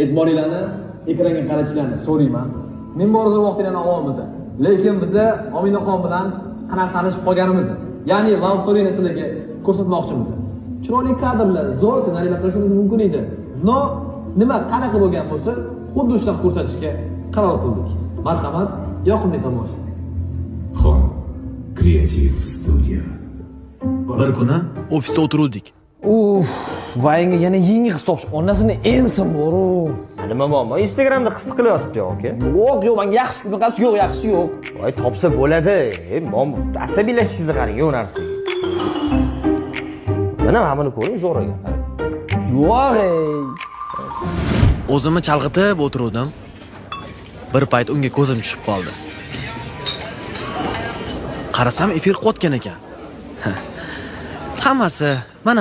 E'tiboringlarni ekranga qarashinglarni so'rayman. Men bor zo'r vaqtinglarni olamiz. Lekin biza Ominaxon bilan qanaqa tanishib qolganimizni, ya'ni love storyni sizlarga ko'rsatmoqchimiz. Chiroyli kadrlar, zo'r ssenariylar qilishimiz mumkin edi. Но, nima qanaqa bo'lgan bo'lsa, xuddi shunaqa ko'rsatishga qaror qildik. Marhamat, yoqimli tomosha. Xon Creative Studio. Bir kuni ofisda o'tiruvdik. Uf, Vayinga yana yangi qiz topish, onasini emsin boru. Nima muammo? Instagramda qiz tiqilyotibdi aka. Yo'q, yo'q, manga yaxshisi bunaqasi yo'q, yaxshisi yo'q. Voy, topsa bo'ladi. E, muammo asabiylashishingizni qarang, u narsaga. Mana buni ko'ring, zo'r ekan. Qarang. Yo'q, ey. O'zimni chalg'itib o'tiruvdim. Bir payt unga ko'zim tushib qoldi. Qarasam, efir qilayotgan ekan. Hammasi mana.